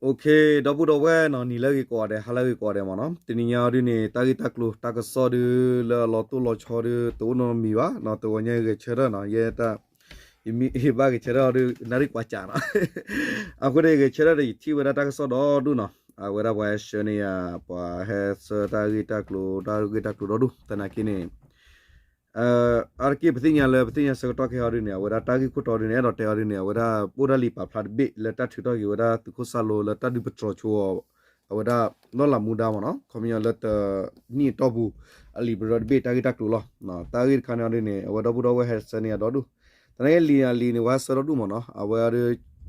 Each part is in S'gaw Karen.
ဒီပုၢ်ဒီဝဲၢ်နီၤ နံၤလၢအဂ့ၤကိးဂၤဒဲး ဟါလၢအဂ့ၤကိးဂၤဒဲးမ့ၢ်နီၤ, တနံၤညါအီၤဒုန့ၣ် တၢ်ဂ့ၢ်တၢ်ကျိၤတၢ်ကစီၣ်ဒုလၢအလီၤတိၢ်လီၤဆီဒု တအိၣ်နီတမံၤဘၣ်နီၤ, တဂီၤညါအံၤဂဲၤဆၢထၢၣ်နီၤ, ယဲ ယမ့ၢ်ဘၣ်ဂဲၤဆၢထၢၣ်အီၤဒု နၣ်ရံၣ်ကွၢ်စးနီၤ, အဃိန့ၣ် ယဂဲၤဆၢထၢၣ်ဒီး ယထံၣ်ဝဲဒၣ်တၢ်ကစီၣ်ဒီဒူၣ်နီၤ, အဝဲဒၣ်ပှၤဟဲဆှၢန့ၢ်ယၤ ပှၤဟဲဆှၢတၢ်ဂ့ၢ်တၢ်ကျိၤ တၢ်ဂ့ၢ်တၢ်ကျိၤဒီဒူၣ် သနာ်က့န့ၣ် အါတက့ၢ်ပသ့ၣ်ညါလၢ ပသ့ၣ်ညါဆၢကတီၢ်ခဲအံၤဒုန့ၣ် အဝဲဒၣ်တၢ်ဂ့ၢ်ခိၣ်တီဒုန့ၣ် အဲၣ်ဒိးတဲအီၤဒုန့ၣ် အဝဲဒၣ်အိၣ်ဒၣ်လံာ်ပာ်ဖျါတဘ့ၣ် လၢတၢ်ထုးထီၣ်က့ၤဝဲဒၣ်သုးခိၣ်စၢ်လိလၢတၢ်ဒုးပတြီၤဆိအီၤ အဝဲဒၣ်လီၢ်လၤမူဒါမ့ၢ်နီၤ, ခီပညီလၢတနံၣ်အတီၢ်ပူၤ အလံာ်ပရၢတဘ့ၣ်တၢ်ဂ့ၢ်တၢ်ကျိၤလီၤ. တၢ်ဂ့ၢ်တခါန့ၣ်အီၤဒုန့ၣ် အဝဲဒီပုၢ်ဒီဝဲၢ်ဟဲဆှၢန့ၢ်ယၤဒီဒူၣ်, သနာ်က့လံာ်အလံာ်န့ၣ် ဝဲဟဲဆှၢဒီဒူၣ်မ့ၢ်နီၤ, အဝဲ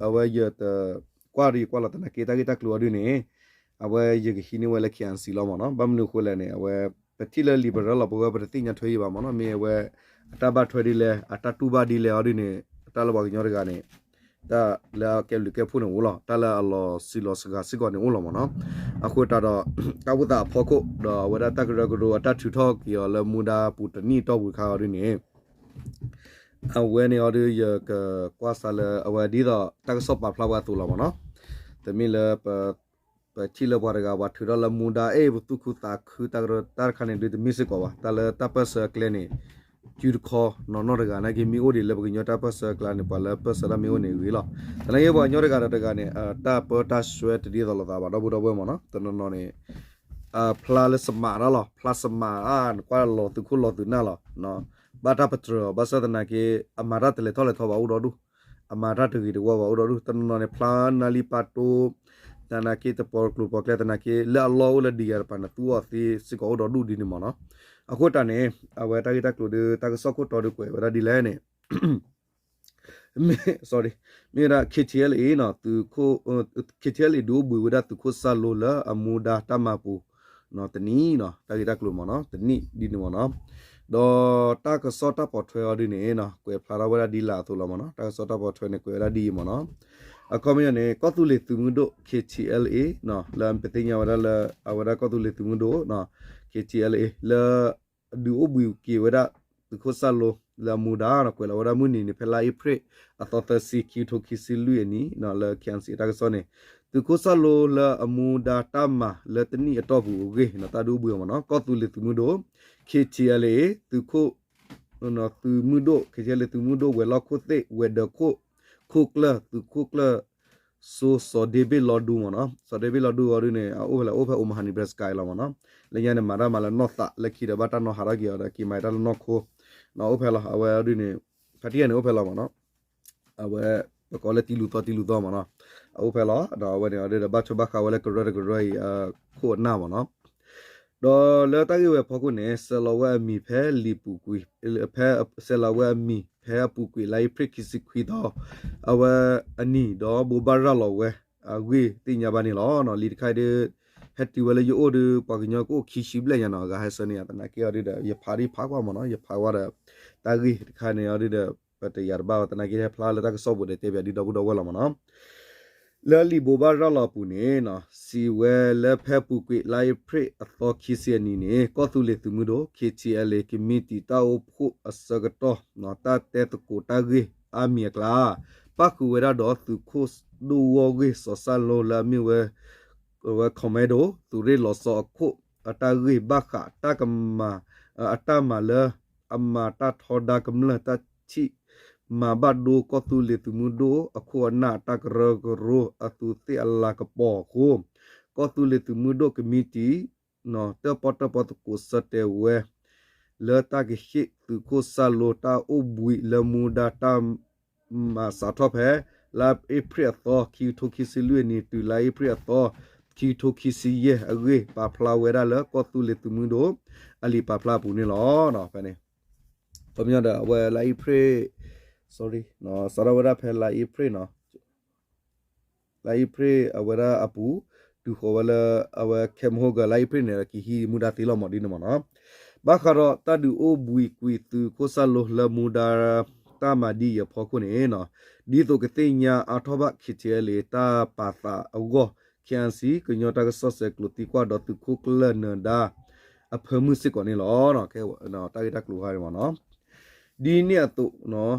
အဝဲယတ ကွၢ်ဒုးယကွၢ်လီၤသနာ်က့ တၢ်ဂ့ၢ်တၢ်ကျိၤအီၤဒုန့ၣ် အဝဲယကဟံးန့ၢ်ဝဲလၢ K N C လီၤမ့ၢ်နီၤ, ဘၣ်မနုၤအဃိလဲၣ်န့ၣ် အဝဲ ပထံၣ်လၢလံာ်ပရၢလီၤ ပဝဲပတသ့ၣ်ညါထွဲအံၤဘၣ်မ့ၢ်နီၤ, မ့ၢ်အဝဲ အတၢ်ဘၣ်ထွဲဒ်လဲၣ် အတၢ်တူၢ်ဘၣ်ဒ်လဲၣ်အီၤဒုန့ၣ် တၢ်လၢပှၤကညီတဂၤန့ၣ် တၢ်လၢအကဲဘျုးကဲဖှိၣ်န့ၣ်အိၣ်လီၤ, တၢ်လၢအလီၤစံးလီၤစှၤစ့ၢ်ကီးန့ၣ်အိၣ်လီၤမ့ၢ်နီၤ, အဃိတၢ်ဒီး တၢ်အိၣ်သးအဖီခိၣ် ဒီးအဝဲဒၣ်တၢ်ကရၢကရိအတၢ်ထုးထီၣ်က့ၤအီၤလၢမူဒါပူၤတနံၣ်အတီၢ်ပူၤတခါအီၤဒုန့ၣ် အဝဲန့ၣ်အီၤဒု ယကကွၢ်စးလၢအဝဲဒ်သိးတၢ်ကစီၣ်ပာ်ဖျါဝဲအသိးလီၤမ့ၢ်နီၤ, တမ့ၢ်လၢ ပထံၣ်လၢပှၤတဂၤပှၤထုးထီၣ်လၢမူဒါ အဲၣ် ပသူၣ်ခုသးခုတၢ်ကရၢတၢ်တခါန့ၣ်ဒု တမ့ၢ်စ့ၢ်ကီးဘၣ်, တၢ်လၢတၢ်ပၢၢ်ဆၢအကျဲန့ၣ် စုတခီနီၢ်နီၢ်တဂၤနာ်က့ မ့ၢ်အိၣ်ဒံးလၢပကညီတၢ်ပၢၢ်ဆၢအကျါန့ၣ် ပှၤလၢပၢၢ်ဆၢတၢ်မ့ၢ်အိၣ်န့ၣ်ဂ့ၤလီၤ, သနာ်က့ပှၤကညီတဂၤဒီးတဂၤန့ၣ် တၢ်ပၢတၢ်ဆှၢတဒ်သိးလိာ်သးဘၣ် ဒီပုၢ်ဒီဝဲၢ်မ့ၢ်နီၤ, တနီၤနီၤန့ၣ် ဖျါလၢစမးတၢ်လီၤ, ဖျါစမးအါ နကွၢ်လီၤသုးခိၣ်လီၤသုးနၢ်လီၤ, ဘၣ်တၢ်ပတြၢၤအီၤ ဘၣ်ဆၣ်သနာ်က့ အမၤတၢ်တလဲၤထီၣ်လဲၤထီဘၣ်အိၣ်ဒီဒူၣ်, အမၤတၢ်တဂ့ၤတဝါဘၣ်အိၣ်ဒီဒူၣ်, တနီၤနီၤန့ၣ် ဖျါနၢ်လံပာ်တိ သနာ်က့တပီၤကျိၤပီၤကျဲသနာ်က့ လၢအလီၢ်အိၣ်လၢဒံးယၤတပၤ နသူအီၤသ့စ့ၢ်ကီးအိၣ်ဒီဒူၣ်ဒ်န့ၣ်မ့ၢ်နီၤ, အဃိတၢ်န့ၣ် အဝဲတၢ်ဂ့ၢ်တၢ်ကျိၤဒု တၢ်ကစီၣ်ခိၣ်တီဒုကွဲးဝဲဒၣ်ဒ်လဲၣ်န့ၣ် မ့ၢ် မ့ၢ်ဝဲဒၣ် K T L A နီၤ, သုးခိၣ် K T L A ဒုးအိၣ်ဘှံးဝဲဒၣ်သုးခိၣ်စၢ်လိလၢအမူဒါတၢ်မၤပူၤ တနံၣ်နီၤ, တၢ်ဂ့ၢ်တၢ်ကျိၤမ့ၢ်နီၤ, တနံၣ်ဒ်န့ၣ်မ့ၢ်နီၤ, ဒီးတၢ်ကစီၣ်တၢ်ပိာ်ထွဲအီၤဒ်န့ၣ်နီၤ ကွဲးဖျါထီၣ်ဝဲဒၣ်ဒ်လာ်အသိးလီၤမ့ၢ်နီၤ, တၢ်ကစီၣ်တၢ်ပိာ်ထွဲန့ၣ် ကွဲးဝဲဒၣ်ဒ်အံၤမ့ၢ်နီၤ, အခီပညီန့ၣ် ကီၢ်သူလ့ၤသုးမုၢ်ဒိၣ် K T L A နီၤ, လၢပသ့ၣ်ညါဝဲဒၣ်လၢ အဝဲဒၣ်ကီၢ်သူလ့ၤသုးမုၢ်ဒိၣ် K T L A လၢ ဒုးအိၣ်ဘှံးက့ၤဝဲဒၣ် သုးခိၣ်စၢ်လိလၢအမူဒါနီၤ, ကွဲးလီၤဝဲဒၣ်မုၢ်နံၤန့ၣ် ဖဲလါအ့ဖြ့ၣ် အသီသၢဆံ ခံကထိခံဆံလွံၢ်အနံၤနီၤ, လၢ K N C တၢ်ကစီၣ်န့ၣ် သုးခိၣ်စၢ်လိလၢအမူဒါတၢ်မၤလၢတနံၣ်အတီၢ်ပူၤအဂ့ၢ်နီၤ, တၢ်ဒုးအိၣ်ဘှံးအီၤမ့ၢ်နီၤ, ကီၢ်သူလ့ၤသုးမုၢ်ဒိၣ် K T L A သုးခိၣ် သုးမုၢ်ဒိၣ် K T L A သုးမုၢ်ဒိၣ် ဝဲၤလီၢ်ခိၣ်သ့ၣ် ဝဲၤဒၢးခိၣ် ခိၣ်ကျၢၢ် သုးခိၣ်ကျၢၢ် စိစီၤဒ့ဘ့ၣ်လီဒူမ့ၢ်နီၤ, စီၤဒ့ဘ့ၣ်လီဒူအီၤဒုန့ၣ် အအိၣ်ဖဲလဲၣ် အိၣ်ဖဲ Omaha Nebraska လီၤမ့ၢ်နီၤ, လၢညါန့ၣ် မၤတၢ်မၤလၢနီၢ်သး လၢခံဒီးဘၣ်တၢ်နီၢ်ဟးထီၣ်က့ၤအီၤဒီး က့ၤမၤတၢ်လၢနီၢ်ခိ, အိၣ်ဖဲလီၤ အဝဲအီၤဒုန့ၣ် ဖါတံၢ်န့ၣ် အိၣ်ဖဲလီၤမ့ၢ်နီၤ, အဝဲ ပကိးလၢတံလူၤသီတံလူၤသီမ့ၢ်နီၤ, အအိၣ်ဖဲလီၤ ဒီးအဝဲန့ၣ်အီၤဒုဒီး ဘၣ်ဆိဘၣ်ဃးဝဲလၢကရၢတကရၢအံၤ အခိၣ်အနၢ်မ့ၢ်နီၤ ဒီးလၢတၢ်ဂ့ၢ်ဝဲအဖီခိၣ်န့ၣ် ဆဲးလီၤဝဲအမံၤဖဲလံာ်ပူၤကွံာ်, ဖဲ ဆဲးလီၤဝဲအမံၤဖဲအပူၤကွံာ်လါအ့ဖြ့ၣ်ခံဆံခွံသီ အဝဲအနံၤ ဒီးဘိးဘၣ်ရၤလီၤဝဲအဂ့ၢ်သ့ၣ်ညါဘၣ်န့ၣ်လီၤ. လံာ်တခါအံၤဒု ဟဲတုၤဝဲလၢယအိၣ်ဒီး ပှၤကညီကအိၣ်ခံဆံဘျဲၣ်ညါနီၤ, အဂၤဟဲဆှၢန့ၢ်ယၤ သနာ်က့အီၤဒုဒီး ယဖးဒ်ဖးကွၢ်မ့ၢ်နီၤ, ယဖးကွၢ်ဒီး တၢ်ဂ့ၢ်တခါန့ၣ်အီၤဒုဒီး ပတယာ်တဘၣ်ဝဲ သနာ်က့ဟဲဖျါလၢတၢ်ကစီၣ်ပူၤဒီး တဲပၠးဒ်ဒီပုၢ်ဒီဝဲၢ်လီၤမ့ၢ်နီၤ. လၢလံာ်ဘိးဘၣ်ရၤလီၤအပူၤန့ၣ် စံးဝဲလၢဖဲအပူၤကွံာ်လါအ့ဖြ့ၣ်အသီခံဆံအနံၤန့ၣ် ကီၢ်သူလ့ၤသုးမုၢ်ဒိၣ် K T L A ကမံးတံာ်တၢ်အိၣ်ဖှိၣ်အဆၢကတီၢ် တၢ်တဲသကိးတၢ်ဂ့ၢ်အါမံၤအကျါ ပၣ်ဃုာ်ဝဲဒၣ်ဒီးသုးခိၣ်ဒိၣ်ဝီၢ်ဂ့ၢ်စီၤစၢ်လိလၢအမ့ၢ်ဝဲ ဝဲ commando သုးရ့ၣ်လီၤဆီအခိၣ်အတၢ်ဂ့ၢ်ဘၣ်ဃးတၢ်ကမၤ အတၢ်မၤလၢ အမၤတၢ်ထီဒါကမျၢၢ်တၢ်ထံၣ် မၤဘၣ်ဒိကီၢ်သူလ့ၤသုးမုၢ်ဒိၣ်အခိၣ်အနၢ် တၢ်ကရၢကရိအသူးသ့ၣ်အလၤကပီၤအဃိ ကီၢ်သူလ့ၤသုးမုၢ်ဒိၣ်ကမံးတံာ် တၢၣ်ပီၣ်တၢၣ်ပီသကိးဆၢတဲာ်ဝဲ လၢတၢ်ကဟ့ၣ်သုးခိၣ်စၢ်လိတၢ်အိၣ်ဘှံးလၢမူဒါတၢ် မၤစးထီၣ်ဖဲ လါအ့ဖြ့ၣ်အသီ ခံကထိခံဆံလွံၢ်အနံၤ တုၤလါအ့ဖြ့ၣ်အသီ ခံကထိခံဆံယဲၢ်အဂ့ၢ် ပာ်ဖျါဝဲဒၣ်လၢကီၢ်သူလ့ၤသုးမုၢ်ဒိၣ် အလံာ်ပာ်ဖျါအပူၤန့ၣ်လီၤ. ဖဲန့ၣ် ခီပညီဒီး အဝဲလါအ့ဖြ့ၣ် sorry စးထီၣ်ဝဲဒၣ်ဖဲလါအ့ဖြ့ၣ်နီၤ လါအ့ဖြ့ၣ်အဝဲဒၣ်အပူၤ တုၤဃီၤဝဲလၢ အဝဲခဲမုၢ်ဟိၣ်ကၢၤ လါအ့ဖြ့ၣ်န့ၣ်ဒီး ကဟံးမူဒါသ့လီၤမ့ၢ်ဒ်န့ၣ်မ့ၢ်နီၤ. ဘၣ်ဃးဒီးတၢ်ဒုးအိၣ်ဘှံးကွံာ်သုးခိၣ်စၢ်လိလၢမူဒါတၢ်မၤဒ်အံၤအဖီခိၣ်န့ၣ် ဒ်သိးကသ့ၣ်ညါအါထီၣ်ဘၣ် K T L A တၢ်ပာ်သးအဂီၢ် K I C ကညီတၢ်ကစီၣ်ဆဲးကျိးသံကွၢ်ဒီးသုးခိၣ်ကျၢၢ်နၢၤဒါ အဖၢမုၢ်စ့ၢ်ကီးန့ၣ်လီၤ. တၢ်ဂ့ၢ်တၢ်ကျိၤခါန့ၣ်မ့ၢ်နီၤ ဒ်န့ၣ်အသိး လံာ်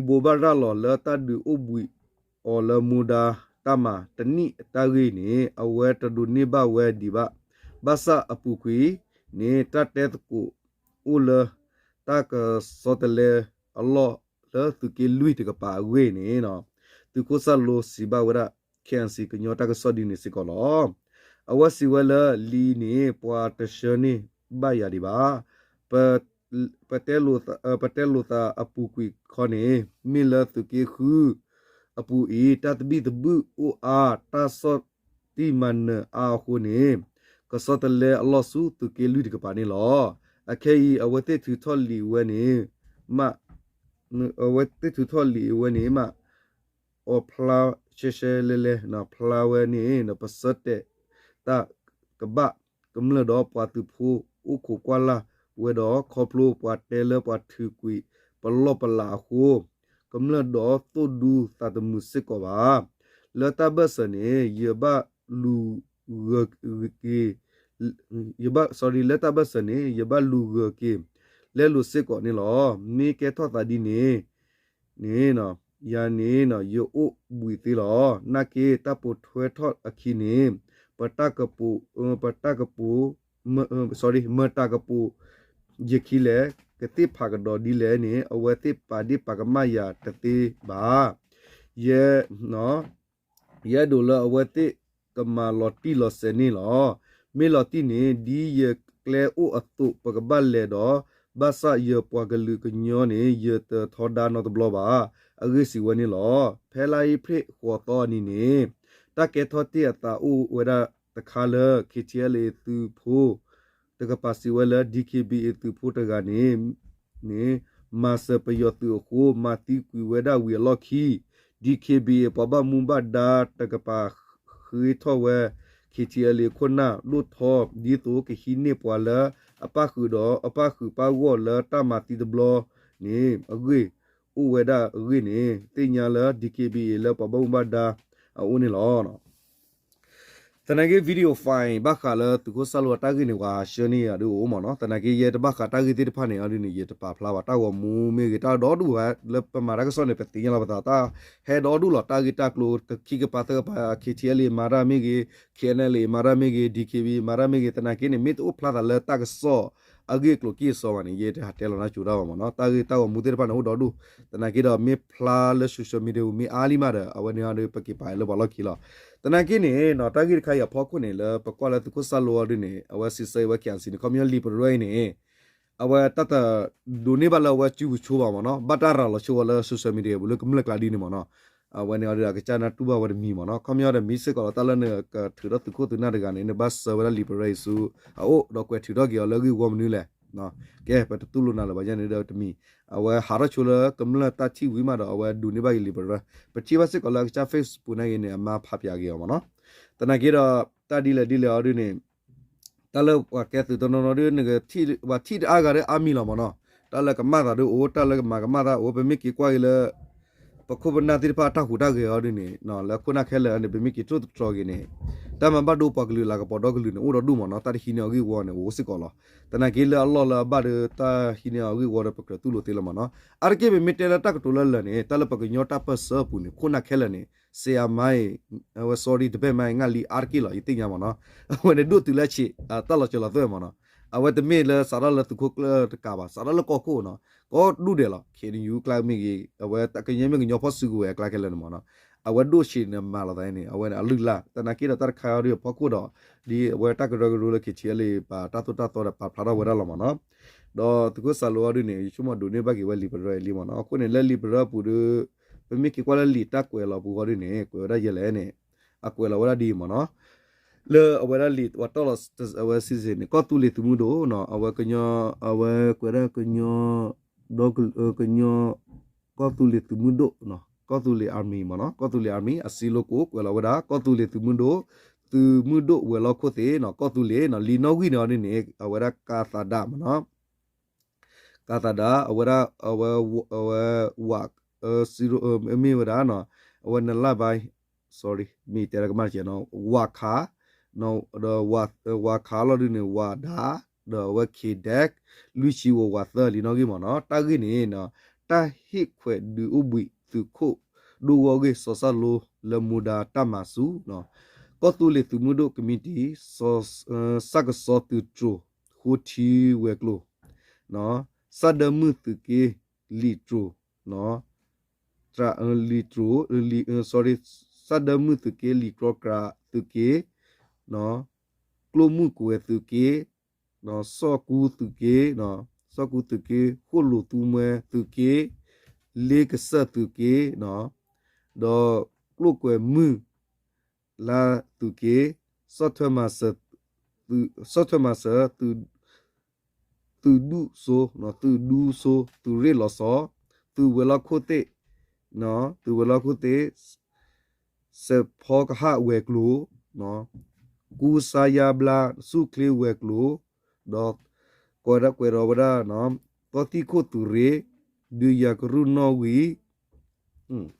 ဘိးဘၣ်ရၤလီၤလၢတၢ်ဒုးအိၣ်ဘှံးအီၤလၢမူဒါ တၢ်မၤတနံၣ်အတၢ်ဂ့ၢ်န့ၣ် အဝဲတဒိးန့ၢ်ဘၣ်ဝဲဒံးဘၣ်. ဘၣ်ဆၣ်အပူၤကွံာ်န့ၣ် တၢ်တဲသကိးအိၣ်လၢ တၢ်ကစီၣ်တလဲအလီၢ်လၢသုးက့လွံၢ်တကပၤအဂ့ၢ်န့ၣ် သုးခိၣ်စၢ်လိစံးဘၣ်ဝဲဒၣ် ခ့ၣ်အဲၣ်စံၣ် ကညီတၢ်ကစီၣ်ဒ်န့ၣ်စ့ၢ်ကီးလီၤ. အဝဲစံးဝဲလၢလံာ်န့ၣ် ပှၤတဆှၢန့ၢ်ဘၣ်ယၤဒံးဘၣ်. ပ ပတဲလိာ်သးအပူၤကွံာ်ခီန့ၣ် မ့ၢ်လၢသုးက့ဃုအပူၤအံၤ တၢ်သဘံၣ်သဘုၣ်အိၣ်အါ တၢ်ဆီၣ်တံၢ်မၤနၢၤအါအဃိန့ၣ် ကစီၣ်တလဲအလီၢ်ဆူသုးက့လွံၢ်တကပၤန့ၣ်လီၤ. အခဲအံၤ အဝဲသ့ၣ်ထုးထီၣ်လံာ်ဝဲန့ၣ် မး အဝဲသ့ၣ်ထုးထီၣ်လံာ်ဝဲန့ၣ်မး အီၣ်ဖျါရှဲရှဲလဲလဲ ဖျါဝဲန့ၣ် ပဆၢတဲာ်တၢ်ကဘၣ် ကမျၢၢ်ဒီးပှၤသုးဖိအိၣ်ခိးကွၢ်လၢ်ဝဲဒီး ခီဖျိပှၤတဲလၢပှၤထုးကွံာ်ပလီၢ်ပလးအဃိ ကမျၢၢ်ဒီးသိၣ်ဒူသးတမုာ်စ့ၢ်ကီးဘၣ်. လၢတၢ်ဘၢၣ်စၢၤန့ၣ် ယဘၣ်လူၤဂၢၤက့ၤ ယဘၣ် sorry လၢတၢ်ဘၢၣ်စၢၤန့ၣ် ယဘၣ်လူၤဂၢၤက့ၤ လဲလိာ်စ့ၢ်ကီးန့ၣ်လီၤ. မ့ၢ်ကဲထီၣ်သးဒ်န့ၣ်န့ၣ် ယၤန့ၣ် ယအိၣ်ဘှံးသ့လီၤ. နာ်က့ တၢ်ပိာ်ထွဲထီၣ်အခံန့ၣ် ပတၢ်ကပိာ် ပတၢ်ကပိာ် sorry မတၤကပိာ်ယခံလဲၣ်, ကသ့ၣ်ဖးကဒီးဒ်လဲၣ်န့ၣ် အဝဲသ့ၣ်ပာ်ဒ့ၣ်ပာ်ကမၣ်ယၤတသ့ဘၣ်. ယဲ ယအဲၣ်ဒိးလၢအဝဲသ့ၣ်ကမၤလီၤတံၢ်လီၤဆဲးန့ၣ်လီၤ. မ့ၢ်လီၤတံၢ်န့ၣ် ဒ်ယကျဲအိၣ်အသိး ပကဘၣ်လဲၤဒီး ဘၣ်ဆၣ်ယပှၤကလုာ်ကညီန့ၣ် ယတထီဒါနီတဘျီဘၣ်. အဂ့ၢ်စံးဝဲန့ၣ်လီၤ. ဖဲလါအ့ဖြ့ၣ်ဃိးသီအနံၤန့ၣ် တၢ်ကဲထီၣ်တ့ၢ်အသးအိၣ်ဝဲဒၣ်တခါလၢ KTLA သုးဖိ တကပၤစံးဝဲလၢ DKBA သုးဖိတဂၤန့ၣ် န့ၣ် မၤစၢၤပယီၤသုးအဃိ မၤသံကွံာ်ဝဲဒၣ်ဝံၤအလီၢ်ခံ DKBA ပှၤဘၣ်မူဘၣ်ဒါတကပၤဃ့ထီၣ်ဝဲ KTLA ခိၣ်နၢ်ဒိၣ်ထီ ဒ်သိးကဟံးန့ၢ်ပှၤလၢအပၣ်ဃုာ်ဒီးအပၣ်ဃုာ်ပၣ်ဂီၢ်လၢတၢ်မၤသံတဘျီန့ၣ် အဂ့ၢ်အိၣ်ဝဲဒၣ်အဂ့ၢ်န့ၣ် သ့ၣ်ညါလၢ DKBA လၢပှၤဘၣ်မူဘၣ်ဒါအအိၣ်န့ၣ်လီၤ. သနာ်က့ video file ဘၣ်ဃးလၢသုးခိၣ်စၢ်လိအတၢ်ဂ့ၢ်န့ၣ် ပှၤဆှၢန့ၢ်ယၤဒ်အိၣ်မ့ၢ်နီၤ. သနာ်က့ ယဲတဘၣ်ဃးတၢ်ဂ့ၢ်သ့ၣ်တဖၣ်န့ၣ်အီၤဒ်န့ၣ် ယတပာ်ဖျါဘၣ် တၢ်ဂီၤမူမ့ၢ်ဂ့ၤ တၢ်ဒီဒူၣ်ဝဲ လၢပမၤတၢ်ကစီၣ်န့ၣ် ပသ့ၣ်ညါလီၤပသး တၢ်ဟဲဒီဒူၣ်လီၤ တၢ်ဂ့ၢ်တၢ်ကျိၤ တခံကပၤသၢကပၤ KTLA မၤတၢ်မ့ၢ်ဂ့ၤ KNLA မၤတၢ်မ့ၢ်ဂ့ၤ DKBA မၤတၢ်မ့ၢ်ဂ့ၤ သနာ်က့န့ၣ် မ့ၢ်တအိၣ်ဖျါသးလၢတၢ်ကစီၣ်အဂ့ၢ်အကျိၤကံၢ်အစီဘၣ်န့ၣ် ယဲတဟးတဲလီၤနၢ်ကၠိတၢ်ဘၣ်မ့ၢ်နီၤ. တၢ်ဂ့ၢ်တၢ်ဂီၤမူသ့ၣ်တဖၣ်န့ၣ် အိၣ်ဒီဒူၣ် သနာ်က့ဒီး မ့ၢ်ဖျါလၢ social media မ့ၢ်အါလံမးဒီး အဝဲန့ၣ်အီၤဒီး ပက့ၤပာ်လၢပှၤလီၢ်ခံလီၤ. သနာ်က့န့ၣ်နီၤ တၢ်ဂ့ၢ်တခါအံၤအဖီခိၣ်န့ၣ် လၢပကွၢ်လၢသုးခိၣ်စၢ်လိအီၤဒ်န့ၣ် အဝဲစံးဆၢအံၤဝဲ KNC န့ၣ် ခီပညီလံာ်ပရၢအံၤန့ၣ် အဝဲတၢ်တဒိးန့ၢ်ဘၣ်လၢအဝဲစုပူၤဆိဘၣ်မ့ၢ်နီၤ ဘၣ်တၢ်ရၤလီၤဆိဝဲလၢ social media ပူၤလၢကမျၢၢ်ကျါဒ်န့ၣ်မ့ၢ်နီၤ. အဝဲန့ၣ်အီၤဒီးအကစၢ်နၢ်တူၢ်ဘၣ်ဝဲတမံၤမ့ၢ်နီၤ ခီပညီဒီးမ့ၢ်စ့ၢ်ကီးလီၤ တၢ်လၢနကထုးထီၣ်သုးခိၣ်သုးနၢ်တဂၤန့ၣ် နဘၣ်ဆှၢဝဲဒၣ်လံာ်ပရၢအံၤဆူအအိၣ် ဒီးကွဲးထုးထီၣ်က့ၤအီၤလၢအဂ့ၢ်ဝီမနုၤလဲၣ် ကဲ ပတတူၢ်လိာ်နၤလၢၤဘၣ်ယဲန့ၣ်ဒီးတမံၤ အဝဲဟးထီၣ်ဆိလၢကမျၢၢ်တၢ်ထံၣ်ဝံၤမးဒီး အဝဲဒိးန့ၢ်ဘၣ်က့ၤလံာ်ပရၢ ပထံၣ်ဘၣ်စ့ၢ်ကီးလၢအကစၢ် Facebook နာ်က့န့ၣ် အမါဖးပၠးက့ၤအီၤမ့ၢ်နီၤ. သနာ်က့ဒီး တၢ်ဒ်လဲၣ်ဒ်လဲၣ်အီၤဒ်န့ၣ် တၢ်လၢပှၤကဲသုးတနီၤနီၤဒ် နကထံၣ် ပှၤထံၣ်တအါဂၤဒီးအါမံၤလီၤမ့ၢ်နီၤ. တၢ်လၢကမၣ်သးဒ်အိၣ် တၢ်လၢကမၤကမၣ်သးအိၣ် ပမ့ၢ်က့ၤကွၢ်က့ၤလၢ ပခိၣ်ပနၢ်သ့ၣ်တဖၣ်အတၢ်ဟူးတၢ်ဂဲၤအီၤဒ်န့ၣ် လၢခိၣ်နၢ်ခဲလၢာ်န့ၣ် ပမ့ၢ်က့ၤထိၣ်သတြီၤက့ၤန့ၣ် တၢ်မၤဘၣ်ဒိပှၤကလုာ်လၤကပီၤဒီကလုာ်န့ၣ် အိၣ်ဒီဒူၣ်မ့ၢ်နီၤ တၢ်တဟံးန့ၢ်အီၤဂ့ၢ်ဝီန့ၣ် အိၣ်စ့ၢ်ကီးလီၤ. သနာ်က့လၢအလီၢ်လၢအဘၣ်ဒီး တၢ်ဟံးန့ၢ်အီၤဂ့ၢ်ဝီဒီး ပကြၢးတူၢ်လိာ်သ့လီၤမ့ၢ်နီၤ. အါတက့ၢ်ပမ့ၢ်တဲလၢတၢ်ကတိၤလၢလၢာ်န့ၣ် တၢ်လၢပကညီတၢ်ပၢၢ်ဆၢအပူၤန့ၣ် ခိၣ်နၢ်ခဲလၢာ်န့ၣ် စ့အမါအံၤ အဝဲ sorry တဘ့ၣ်မါအံၤ ငါလံအါတက့ၢ်လီၤ ယသ့ၣ်ညါမ့ၢ်နီၤ. အဝဲန့ၣ်ဒိၣ်တုၤလၢဆံး တၢ်လီၤစၢၤလီၤသွဲၣ်မ့ၢ်နီၤ. အဝဲတမ့ၢ်လၢစးထီၣ်လၢသုးခိၣ်ကျၢၢ်တကးဘၣ် စးထီၣ်လၢကီၢ်ခိၣ်နီၤ ကီၢ်ဒူၣ်ဒဲးလီၤ ခ့ၣ်အဲၣ်ယူၣ် ကျါမ့ၢ်ဂ့ၤ အဝဲကညီမ့ၢ်ကညီဖီၣ်စုကဝဲၤအကျါခဲလၢာ်န့ၣ်မ့ၢ်နီၤ. အဝဲဒိၣ်ဆံးန့ၣ်မၤလီၤသးန့ၣ် အဝဲန့ၣ်အလုၢ်အလၢ် သနာ်က့ဒီးတၢ်တခါအီၤဒ်အဖီခိၣ်ဒီး ဒ်အဝဲတၢ်ကရၢကရိလၢ KTLA ပာ်တၢ်သိၣ်တၢ်သီဒီးပာ်ဖျါထီၣ်ဝဲဒၣ်လီၤမ့ၢ်နီၤ. ဒီးသုးခိၣ်စၢ်လိအီၤဒ်န့ၣ် ယဆိကမိၣ်ဒိးန့ၢ်ဘၣ်က့ၤဝဲလံာ်ပရၢအံၤလံမ့ၢ်နီၤ. အဃိန့ၣ် လၢလံာ်ပရၢအပူၤဒီး ပမ့ၢ်က့ၤကွၢ်လၢလံာ်တၢ်ကွဲးလီၤပူၤအီၤဒ်န့ၣ် ကွဲးဝဲဒၣ်ယဲလဲၣ်န့ၣ် အကွဲးလီၤဝဲဒၣ်ဒ်အံၤမ့ၢ်နီၤ. လၢအဝဲဒၣ်လံာ်ပှၤတီၢ်လီၤအဝဲ season န့ၣ် ကီၢ်သူလ့ၤသုးမုၢ်ဒိၣ်နီၤ အဝဲကညီ အဝဲကွဲးဒၣ်ကညီ ဒီက ကညီ ကီၢ်သူလ့ၤသုးမုၢ်ဒိၣ်နီၤ ကီၢ်သူလ့ၤ army မ့ၢ်နီၤ ကီၢ်သူလ့ၤ army အစံးလိကိးကွဲးလီၤဝဲဒၣ် ကီၢ်သူလ့ၤသုးမုၢ်ဒိၣ် သုးမုၢ်ဒိၣ်ဝဲၤလီၢ်ခိၣ်သ့ၣ်နီၤ ကီၢ်သူလ့ၤနီၤ လံာ်နီၣ်ဂံၢ်န့ၣ်အီၤဒ်န့ၣ် အဝဲဒၣ်ကးသးဒးမ့ၢ်နီၤ ကးသးဒး အဝဲဒၣ် အဝဲ အဝဲ ဝး မ့ၢ်ဝဲဒၣ်နီၤ အဝဲနလၢ်ဘၣ် sorry မ့ၢ်တဲလၢကမၣ်တကဲးနီၤ ဝးခး ဒီး ဝးခးလီၤဒုးန့ၣ် ဝးဒး ဒီးအဝဲ ခ့ဒဲး လွံၢ်ဆံဝးဝးသၢလံာ်နီၣ်ဂံၢ်မ့ၢ်နီၤ တၢ်ဂ့ၢ်န့ၣ် တၢ်ဟ့ၣ်ခွဲးဒုးအိၣ်ဘှံးသုးခိၣ် ဒိၣ်ဂီၢ်ဂ့ၢ်စီၤစၣ်လိလၢမူဒါတၢ်မၤဆူၣ်, ကီၢ်သူလ့ၤသုးမုၢ်ဒိၣ်ကမံးတံာ်, စၢ်ကစီသုးတြိၤ, ဃိထံဝဲၤကျိၤ, စၣ်ဒၢမုၢ်သုးက့, လံာ်တြိၤ, လံာ်တြိၤ, လံာ်, sorry, စၣ်ဒၢမုၢ်သုးက့, လံာ်ကြီကြးသုးက့, ကျိၣ်မုၢ်ကွဲၤသုးက့, စီၣ်ကူသုးက့, စီၣ်ကူသုးက့, ဃိၣ်လိာ်သူမှဲသုးက့, လ့ကစၢၢ်သုးက့, ဒီးကျိၣ်ကွဲၤမုၢ်လါသုးက့, စီၣ်ထွဲမၤစၢၤ, စီၣ်ထွဲမၤစၢၤ, သုးဒူစိ, သုးဒူစိ, သုးရ့ၣ်လီၤစီ, သုးဝဲၤလီၢ်ခိၣ်သ့ၣ်, သုးဝဲၤလီၢ်ခိၣ်သ့ၣ်, စဲးဖီကဟၣ်ဝဲၤကျိၤ, ကူစါယါဘျါဆူၣ်ချ့ဝဲၤကျိၤ, ဒီးကွဲးဒီးဝဲဒၣ်, သီသံၣ်ခိၣ်သုးရ့ၣ်, ဒုးယၤကရူၢ်နီၣ်ဂံၢ်,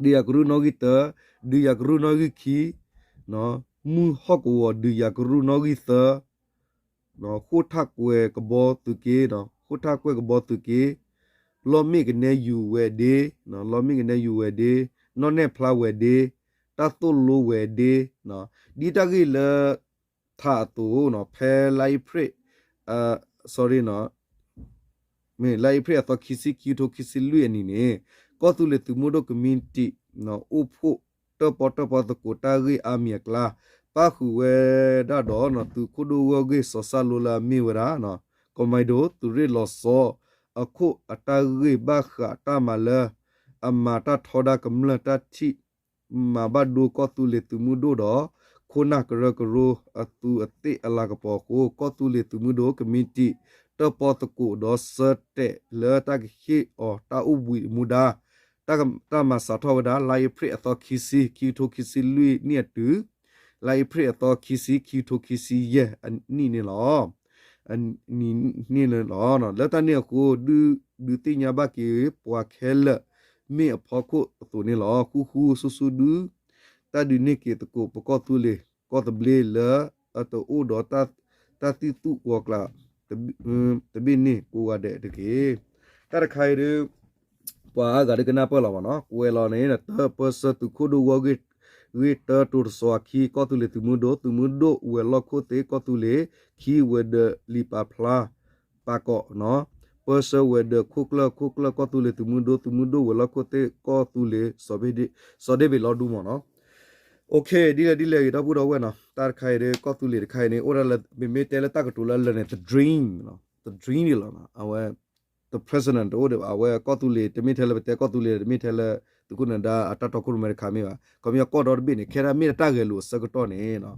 ဒုးယၤကရူၢ်နီၣ်ဂံၢ်တၢ, ဒုးယၤကရူၢ်နီၣ်ဂံၢ်ခံ, မုၢ်ဟီၣ်ကဝီၤဒုးယၤကရူၢ်နီၣ်ဂံၢ်သၢ, ဃိၣ်ထၣ်ကွဲၤကဘီသုးက့, ဃိၣ်ထၣ်ကွဲၤကဘီသုးက့, လီၢ်မ့ၣ်ကနဲယူၤဝဲၤဒ့, လီၢ်မ့ၣ်ကနဲယူၤဝဲၤဒ့, နီၣ်နဲၣ်ဖျါဝဲၤဒ့, တၢ်သိၣ်လိဝဲၤဒ့, ဒ်တၢ်ဂ့ၢ်လၢ ထးအသိး, ဖဲလါအ့ဖြ့ၣ်, sorry, မ့ၢ်လါအ့ဖြ့ၣ်အသီခံဆံ ခံကထိခံဆံလွံၢ်အနံၤန့ၣ်, ကီၢ်သူလ့ၤသုးမုၢ်ဒိၣ်ကမံးတံာ်, အိၣ်ဖှိၣ်တၢၣ်ပီၣ်တၢၣ်ပီၣ်သကိးတၢ်ဂ့ၢ်အါမံၤအကျါ, ပၣ်ဃုာ်ဝဲဒၣ်ဒီး သုးခိၣ်ဒိၣ်ဂီၢ်ဂ့ၢ်စီၤစၣ်လိလၢအမ့ၢ်ဝဲဒၣ် ကီမၤဒိၣ်, သုးရ့ၣ်လီၤစီ, အခိၣ်အတၢ်ဂ့ၢ်ဘၣ်ဃးတၢ်မၤလၢ အမၤတၢ်ထီဒါကမျၢၢ်တၢ်ထံၣ် မၤဘၣ်ဒိကီၢ်သူလ့ၤသုးမုၢ်ဒိၣ်ဒီး ခိၣ်နၢ်ကရၢကရိအသူးအသ့ၣ်အလၤကပီၤအဃိ, ကီၢ်သူလ့ၤသုးမုၢ်ဒိၣ်ကမံးတံာ် တၢၣ်ပီၣ်သကိးဒီးဆၢတဲာ်လၢတၢ်ကဟ့ၣ်အီၤတၢ်အိၣ်ဘှံးမူဒါ တၢ်မၤစးထီၣ်ဝဲဒၣ် လါအ့ဖြ့ၣ်အသီခံဆံ ခံကထိခံဆံလွံၢ်နံၣ်အတုၤ, လါအ့ဖြ့ၣ်အသီခံဆံ ခံကထိခံဆံယဲၢ်အနံၣ်န့ၣ်လီၤ. အနံၣ်န့ၣ်လီၤ. လၢတၢ်န့ၣ်အဃိ ဒုးဒုးသ့ၣ်ညါဘၣ်က့ၤပှၤခဲလၢာ် မ့ၢ်အဖီခိၣ်အသိးန့ၣ်လီၤ. ဃူဃူဆူဆူဒုး တၢ်ဒုးန့ၢ်က့ၤသကိးပကီၢ်သူလ့ၤ ကီၢ်သဘျ့လၢအတအိၣ်ဒီးတၢ်သံၣ်သူၣ်ဝီၤကျး တဘ့ၣ်န့ၣ်ကိးဂၤဒဲးတက့ၢ်. တၢ်တခါအံၤဒုး ပှၤအါဂၤဒုးကနၢ်ပၢၢ်လီၤမ့ၢ်နီၤ, ကွဲးလီၤန့ၣ် တၢ ပၢဆှၢသုးခိၣ်ဒိၣ်ဂီၢ်ဂ့ၢ် ဂ့ၢ်တၢ တိၤတစီၤအခံ ကီၢ်သူလ့ၤသုးမုၢ်ဒိၣ်, သုးမုၢ်ဒိၣ်ဝဲၤလီၢ်ခိၣ်သ့ၣ် ကီၢ်သူလ့ၤ, ခံ ဝဲၤဒၢးလံာ်ပာ်ဖျါ ပာ်ကီးနီၤ, ပၢဆှၢဝဲၤဒၢးခိၣ်ကျၢၢ်, ခိၣ်ကျၢၢ်ကီၢ်သူလ့ၤသုးမုၢ်ဒိၣ်, သုးမုၢ်ဒိၣ်ဝဲၤလီၢ်ခိၣ်သ့ၣ် ကီၢ်သူလ့ၤ စီၤဒ့ၣ်ဘ့ၣ်လီၤဒူမ့ၢ်နီၤ. အိၣ်ခ့ ဒ်လဲၣ်ဒ်လဲၣ်ဂ့ၤ ဒီပုၢ်ဒီဝဲၢ်နီၤ, တၢ်တခါအံၤဒီး ကီၢ်သူလ့ၤတခါအံၤန့ၣ် အိၣ်ဒၣ်လၢ မ့မ့ၢ်တဲလၢတၢ်ကတိၤလၢအလၢာ်န့ၣ် the dream နီၤ, the dream န့ၣ်လီၤနီၤ. အဝဲ the present တအိၣ်ဒံးဘၣ်, အဝဲကီၢ်သူလ့ၤ တမ့ၢ်ထဲလၢပတဲကီၢ်သူလ့ၤ တမ့ၢ်ထဲလၢ သုးခိၣ်နၢၤဒါအတၢ်တီခိၣ်ရိၣ်မဲတခါမ့ၢ်ဘၣ်, ခီပညီကီၢ်ဒီတဘ့ၣ်န့ၣ် ခဲဒၣ်မ့ၢ်တၢ်ဂဲၤလိာ်အဆၢကတီၢ်န့ၣ်နီၤ.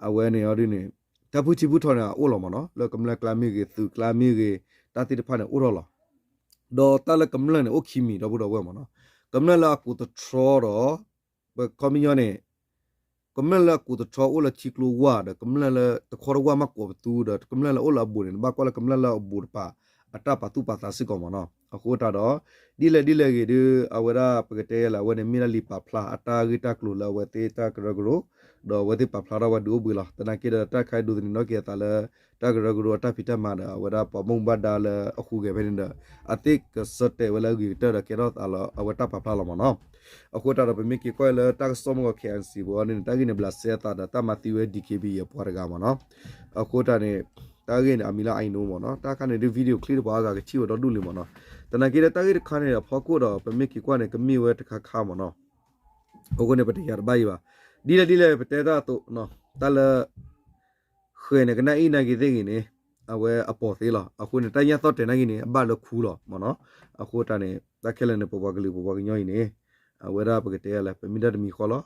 အဝဲန့ၣ်အီၤဒ်န့ၣ် တၢ်ဖုၣ်ထံဖုၣ်ထီန့ၣ် အအိၣ်လီၤမ့ၢ်နီၤ, လၢကမျၢၢ်ကျါမ့ၢ်ဂ့ၤ, သုးကျါမ့ၢ်ဂ့ၤ, တၢ်သ့ၣ်တဖၣ်န့ၣ် အိၣ်ထီၣ်လီၤ. ဒီးတၢ်လၢကမျၢၢ်န့ၣ် အိၣ်ခံမံၤ ဒီပုၢ်ဒီဝဲၢ်မ့ၢ်နီၤ. ကမျၢၢ်လၢအကိးသတြီဒီး ပခီပညီန့ၣ် ကမျၢၢ်လၢအကိးသတြီအိၣ်လၢထံကျိဝၢ်ဒီး ကမျၢၢ်လၢတခီတဝၢ်မးကိးပသူဒီး ကမျၢၢ်လၢအိၣ်လၢအဘူးန့ၣ် နဘၣ်ကွၢ်လၢကမျၢၢ်လၢအဘူးတပၤ အတၢ်ပာ်သူၣ်ပာ်သးစ့ၢ်ကီးမ့ၢ်နီၤ. အဃိတၢ်ဒီး ဒ်လဲၣ်ဒ်လဲၣ်ဂ့ၤဒုး အဝဲဒၣ်ပကတဲလၢအဝဲန့ၣ် မ့ၢ်ဒၣ်လံာ်ပာ်ဖျါအတၢ်ဂ့ၢ်တၢ်ကျိၤလၢအဝဲသ့ၣ်တၢ်ကရၢကရိ ဒီးအဝဲသ့ၣ်ပာ်ဖျါထီၣ်ဝဲဒုးအိၣ်ဘှံးလီၤ. သနာ်က့ဒီး တၢ်တခါအံၤဒိးသန့ၤနီၣ်က့ၤအသးလၢ တၢ်ကရၢကရိအတၢ်ဖံးတၢ်မၤဒီး အဝဲဒၣ်ပှၤဘၣ်မူဘၣ်ဒါလၢအဟူးဂဲၤဖဲန့ၣ်ဒီး အသ့ၣ်ကဆၢတဲာ်ဝဲလၢအဂ့ၤကတၢၢ်ဒီး ကဲထီၣ်သးလၢအဝဲတၢ်ပာ်ဖျါလီၤမ့ၢ်နီၤ. အဃိတၢ်ဒီး ပမ့ၢ်က့ၤကွၢ်လၢတၢ်ကစီၣ်မ့ၢ်ဂ့ၤ ခ့ၣ်အဲၣ်အၣ်စံၣ် ပူၤအီၤန့ၣ် တၢ်ဂ့ၢ်န့ၣ် ဘျးစဲအသးဒီး တၢ်မၤသံဝဲ DKBA အပှၤတဂၤမ့ၢ်နီၤ. အဃိတၢ်န့ၣ် တၢ်ဂ့ၢ်န့ၣ် အမံၤလၢ I know မ့ၢ်နီၤ. တၢ်ခါန့ၣ်ဒုး video clip တပှၤအါဂၤကထံၣ်ဝဲဒီဒူၣ်လံမ့ၢ်နီၤ. သနာ်က့ဒီး တၢ်ဂ့ၢ်တခါန့ၣ်ဒီး ဖီခိၣ်ဒီး ပမ့ၢ်က့ၤကွၢ်န့ၣ် ကမ့ၢ်ဝဲတခါခါမ့ၢ်နီၤ. အဃိန့ၣ် ပတယာ်တဘၣ်အံၤဘၣ်. ဒ်လဲၣ်ဒ်လဲၣ် ပတဲတၢ်အသိး တၢ်လၢ ဃဲၤန့ၣ် ကနၣ်အံၤနာ်က့ၤသ့ၣ်ဂ့ၤန့ၣ် အဝဲအပိာ်သ့လီၤ. အဃိန့ၣ် တၢ်ညၣ်သီၣ်တဲာ်နာ်က့ၤန့ၣ် အဘၣ်လၢခူလီၤမ့ၢ်နီၤ. အဃိတၢ်န့ၣ် တၢ်ခဲလၢာ်န့ၣ် ပပှၤကလုာ်ပပှၤကညီအံၤန့ၣ် အဝဲဒၣ်ပကတဲယၤလဲၣ် ပမ့ၢ်တၢ်တမံၤဃီလီၤ.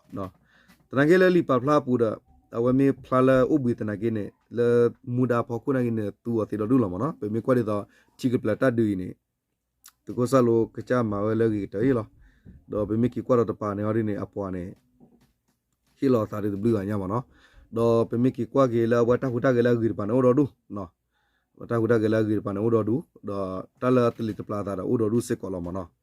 သနာ်က့လၢလံာ်ပာ်ဖျါအပူၤဒီး အဝဲမ့ၢ်ဖျါလၢအိၣ်ဘှံးသနာ်က့န့ၣ် လၢမူဒါဖီခိၣ်နာ်က့ၤန့ၣ် သူအီၤသ့ဒီဒူၣ်လီၤမ့ၢ်နီၤ. ပမ့ၢ်ကွၢ်ဒ်သိး ထံကပျၢၤတၢ်ဒုးအံၤန့ၣ် သုးခိၣ်စၢ်လိကစၢ်မၤဝဲလၢအဂ့ၤကတၢၢ်အံၤလီၤ. ဒီးပမ့ၢ်က့ၤကွၢ်ဒီးတပၤန့ၣ် အီၤဒ်န့ၣ် အပှၤန့ၣ် ဟ့ၣ်လီၤအသးဒ်တဘျုးဂၤညါမ့ၢ်နီၤ. ဒီးပမ့ၢ်က့ၤကွၢ်က့ၤလၢအဝဲတၢ်ဟူးတၢ်ဂဲၤလၢအဂ့ၤတပၤန့ၣ်အိၣ်ဒီဒူၣ်, တၢ်ဟူးတၢ်ဂဲၤလၢအဂ့ၤတပၤန့ၣ်အိၣ်ဒီဒူၣ်, ဒီးတၢ်လၢအတလံၤတပျၢ်အသးဒီးအိၣ်ဒီဒူၣ်စ့ၢ်ကီးလီၤမ့ၢ်နီၤ.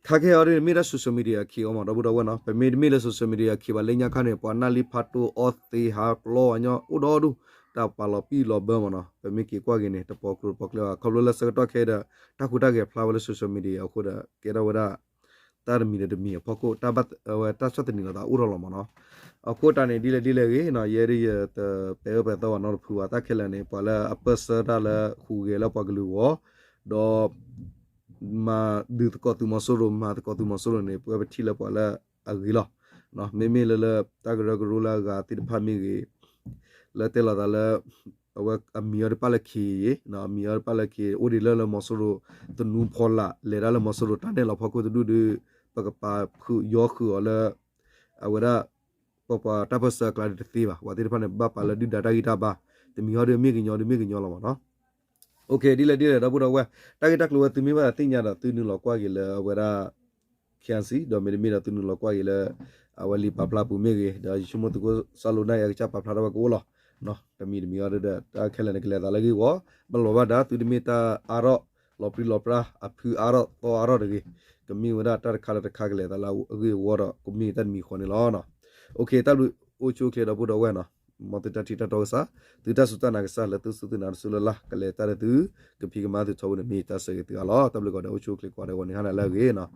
ခါခဲအံၤအီၤဒ်န့ၣ် မ့ၢ်ဒၣ် social media အခ့အဂီၢ်မ့ၢ် ဒီပုၢ်ဒီဝဲၢ်နီၤ. ပမ့ၢ်တမ့ၢ်လၢ social media အခ့ဘၣ်လၢညါခါန့ၣ် ပှၤနၢ်လံဖးတိၢ်အီသံးဟးပျီအညီအိၣ်ဒီဒူၣ်, တၢ်ပာ်လီၤပံာ်လီၤဘၢမ့ၢ်နီၤ. ပမ့ၢ်က့ၤကွၢ်က့ၤန့ၣ် တပိာ်ကျိၤတပိာ်ကျဲဘၣ်. ခီဖျိလၢဆၢကတီၢ်ခဲအံၤဒီး တၢ်ဟူးတၢ်ဂဲၤဖျါဝဲလၢ social media အဃိဒီး ကဲထီၣ်ဝဲဒၣ် တၢ်တမံၤဒီးတမံၤအဖီခိၣ် တၢ်ဘၣ်ဝဲတၢ်ဆီၣ်သနံးလိာ်သးအိၣ်ထီၣ်လီၤမးနီၤ. အခိၣ်တၢ်န့ၣ် ဒ်လဲၣ်ဒ်လဲၣ်ဂ့ၤနီၤ ယဲဒ်ယတပဲာ်အၢပဲာ်သီဘၣ်နီတဖုဘၣ် တၢ်ခဲလၢာ်န့ၣ် ပှၤလၢအပၢၢ်ဆၢတၢ်လၢဟူးဂဲၤလၢပှၤကလုာ်အဂီၢ် ဒီး မၤဒုးသကိးသုးမီၤစိရိၤ မၤသကိးသုးမီၤစိရိၤန့ၣ် ပဝဲပထံၣ်လၢပှၤလၢအဂ့ၤလီၤ. မ့မ့ၢ်လၢလၢတၢ်ကရၢကရိလၢအဂၤသ့ၣ်တဖၣ်မ့ၢ်ဂ့ၤ လၢတဲလီၤသးလၢ အဝဲအမံၤအီၤတပၣ်လၢခံ အမံၤအီၤတပၣ်လၢခံ အိၣ်ဒံးလၢလၢမီၤစိရိၤသနူဖီလာ် လဲၤတၢ်လၢမီၤစိရိၤတၢ်နဲၣ်လီၤဖီခိၣ်တဒူၣ်ဒီး ပကပာ်ဖုးယီၤဃုာ်အီၤလၢ အဝဲဒၣ် ပပှၤတၢ်ပၢၢ်ဆၢအကျါဒ်တသ့ဘၣ်. ပှၤသ့ၣ်တဖၣ်န့ၣ် ဘၣ်ပာ်လၢဒုၣ်ဒါတၢ်ဂံၢ်တၢ်ဘါ တမံၤဟီဒီးမ့ၢ်ကညီဒီးမ့ၢ်ကညီလီၤမးနီၤ. ဒ်လဲၣ်ဒ်လဲၣ် ဒီပုၢ်ဒီဝဲၢ် တၢ်ဂ့ၢ်တၢ်ကျိၤဝဲသုမ့ၢ်ဘၣ်သ့ၣ်ညါဒီး သုနုာ်လီၤကွၢ်က့ၤလၢအဝဲဒၣ် ခၠၣ်စံ ဒီးမ့တမ့ၢ်ဒီးသုနုာ်လီၤကွၢ်က့ၤလၢ အဝဲလံာ်ပာ်ဖျါပူၤမ့ၢ်ဂ့ၤ ဒီးယဆိကမိၣ်သုးခိၣ်စီၤလိနၢ်အံၤ အကစၢ်ပာ်ဖျါထီၣ်ဝဲကအိၣ်လီၤ. တမံၤတမံၤအီၤဒီး တၢ်ခဲလၢာ်န့ၣ် ကလဲၤသးလၢအဂ့ၢ်အဂီၢ် ဘၣ်လီၤဘၣ်ဒါ သုတမ့ၢ်တၢ်အါထီၣ် လီၤပြံလီၤပြါ အဖုအါထီၣ်သီအါထီၣ်တဂ့ၤ ကမ့ၢ်ဝဲဒၣ်တၢ်တခါလၢတခါကလဲၤသးလၢအဂ့ၢ်အဂီၢ်ဒီး ကမ့ၢ်တၢ်တမံၤဃီန့ၣ်လီၤ. တၢ်ဘျုးအိၣ်ဆူၣ်အိၣ်ချ့ဒီပုၢ်ဒီဝဲၢ်နီၤ မ်သုတၢ်ထံၣ်တၢ်တီကစၢ် သုတၢ်စူၢ်တၢ်နာ်ကစၢ် လၢသုစူၢ်သုနာ်တစူၢ်လၢ်လၢ် ကလဲၤတၢ်ဒီးသု ကဖံးကမၤသုထီဘိန့ၣ် မ့ၢ်တၢ်ဆၢဂ့ၤသုအါလီၤ. တၢ်ဘျုးကိးဂၤဒဲး အိၣ်ဆူၣ်အိၣ်ချ့ကိးဂၤဒဲး ဂီၤနံၤဟါနၤလၢအဂ့ၤနီၤ.